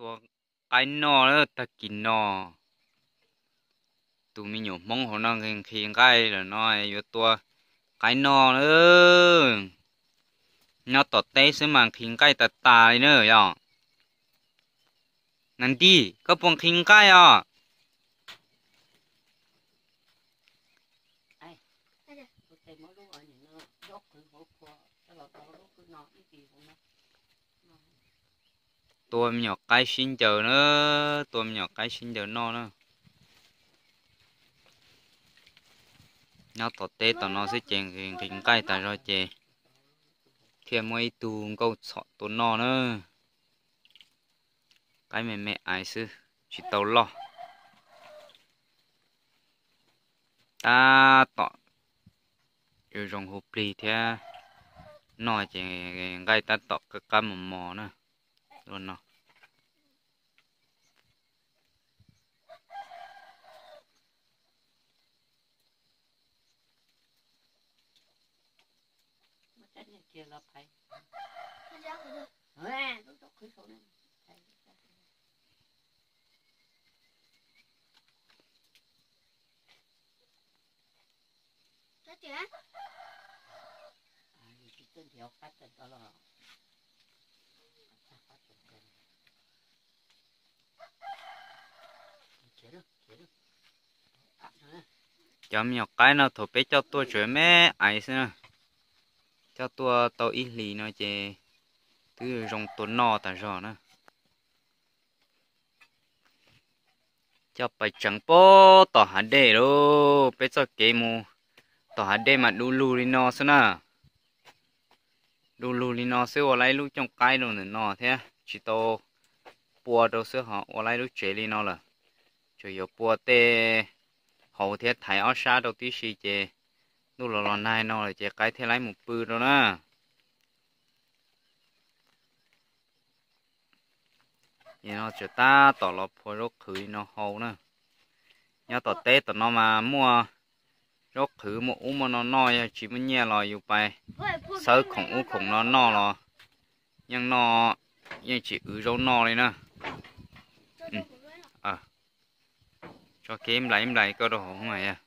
Tua qaib noj lawm tag kis no. Tus me nyuam Hmoob hauv no nqhis nqhis nqaij lawm no yuav tua qaib noj na. Nyob tom teb xwb mas nqhis nqaij tas tas li na yom. Nas Nti, koj puas nqhis nqaij os? Tua me nyuam qaib sib ncaws na, tua me nyuam qaib sib ncaws noj na. Nyob tom teb tom no xwb ces nqhis nqaij tas zog ces thiaj muaj ib tug nkauj txhom tua noj na. Qaib me me aiv xwb, tsis tau loj. Tab tom zoo hu plig thiab, noj ces nqaij tab tom qab qab mos mos na. Ua no. Cov me nyuam qaib no thaum peb coj tuaj tseem me aiv xwb na. Coj tuaj tau ib hlis no ces twb zoo tua noj tas zog na. Coj pais tseev puag tom hav dej lauj. Peb txoj kev mus tom hav dej mas du lug li no xwb na. Du lug li no xwb ua lawm ib lub cooj qaib rau ntawm no thiab tsis tau pua rau xwb ho ua lawm ib lub tsev li no lawm. Tsuas yuav pua tej hauv thiab thaiv ob sab rau tib si ces ntuj los los nag no lawm ces qaib thiaj li mus pw rau na. Nim no tseem tab tom los phua zaub qhwv li no hau na. Nyob tom teb tom no mas muaj zaub qhwv muaj ub muaj no noj, yog tsis muaj nyiaj los yus pais xawb khoom ub khoom no noj los yeej noj, yeej tsis wv zaub noj li na. Tso kev nplais nplais koj rau hauv mas yog.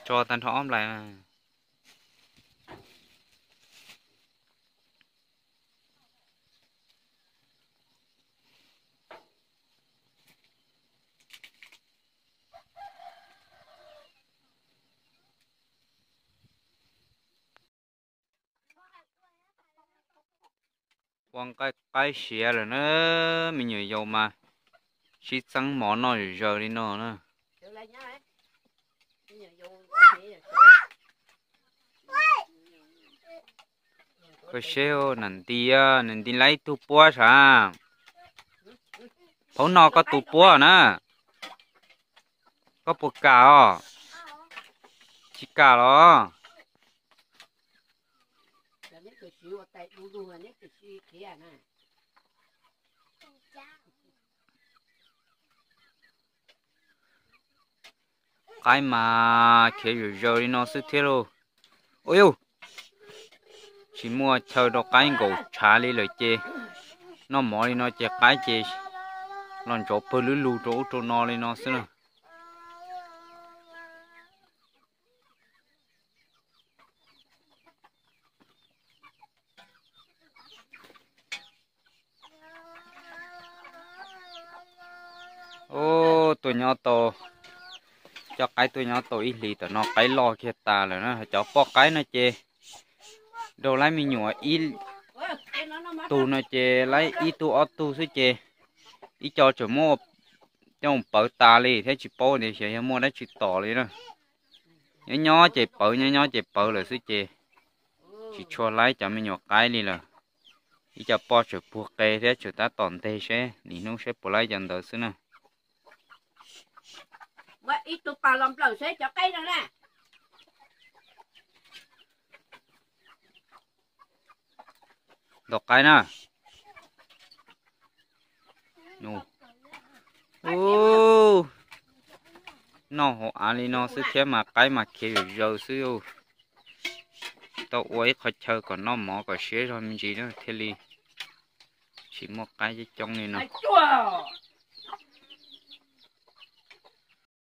Tso tag nrho ob nplais. Ua nqaij qaib siav lawm na, me nyuam yaus mas sib txeeb mov noj zom zaws li no na. Koj seb, Nas Nti, Nas Nti laib ib tug puab sav. Phaub no koj tus puab na. Koj puas kam os? Tsis kam los? Qaib mas khiav zom zaws li no xwb thiab lauj. Ua yus, tsis muaj chaw rau qaib nkaum tshav li lawm ces noj mov li no ces qaib ces los ntsov pawg lub lug rau ub rau no li no xwb na. Ub, tuaj nyob tau, coj qaib tuaj nyob tau ib hlis tam no qaib loj kiag tas lawm na. Cov poj qaib no ces raug laib me nyuam ib tug no ces laib ib tug ob tug xwb ces ib co tseem muab coj pawv tas li thiab tsis paub tias xyov yog muaj dab tsi tom li na. Nyob nyob ces pawv, nyob nyob ces pawv lawm xwb ces tsis tshua laib cov me nyuam qaib li lawm. Ib co poj tseem puag qe thiab tseem tab tom nteg seb nim hnub seb puas laib cov ntawd xwb na. Ntaus qaib na. Ub, Noj hauv av li no xwb thiab mas qaib mas khiav zom zaws xwb. Tau ua ib qho chaw kom noj mov kom siab zog me ntsis na thiaj li tsis muaj qaib coob coob li no.